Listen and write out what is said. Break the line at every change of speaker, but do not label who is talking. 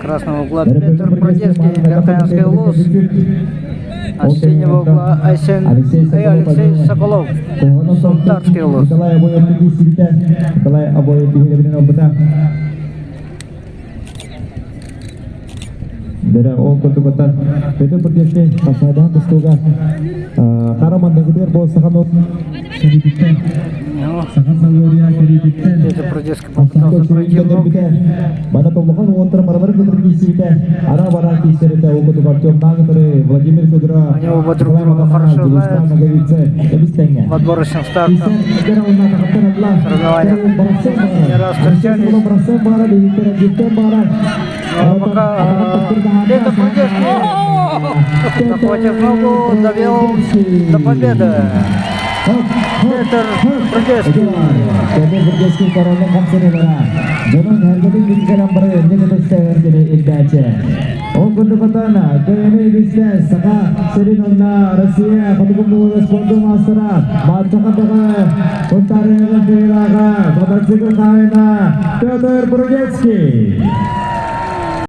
Красного угла Петр Бродецкий, Верхоянский улус. А с синего угла Айсен,
Алексей
Алексей Соколов, Сунтарский улус.
Николай Обоев киирсибитэ. Николай Обоев биһирэбинэн ылбыта. Бэрэ ол курдугуттан Петр Бродецкий хасаадаан тустууга хара манныгытыгар буолсахан от кэлиититтэн саха салыарыйа кэлиититтэн
Петр Бродецкий попытался пройти в ноги.
Бана толлохан уоттара баралары кытары киирсибитэ ара бара киирсэритэ ол курдук Артем Нагытары Владимир Федоров
Они оба друг друга хорошо знают. В отборочных стартах соревнованиях не раз встречались. Но пока Петр Бродецкий, захватив ногу, довел до победы. Петр Бродецкий.
Петр Бродецкий коронный хамсырылара. Дьонун эргэтин кэлэн бары инник ытыстаһар илдээччи. Ол курдукатан кыайыны илистэ Саха сирин онна Россия хотугу муҥура спордун маастара Бааччахатаҕа Сунтаарыаҕын кыайыылааҕа мотоцикл хаһаайына Петр Бродецкий.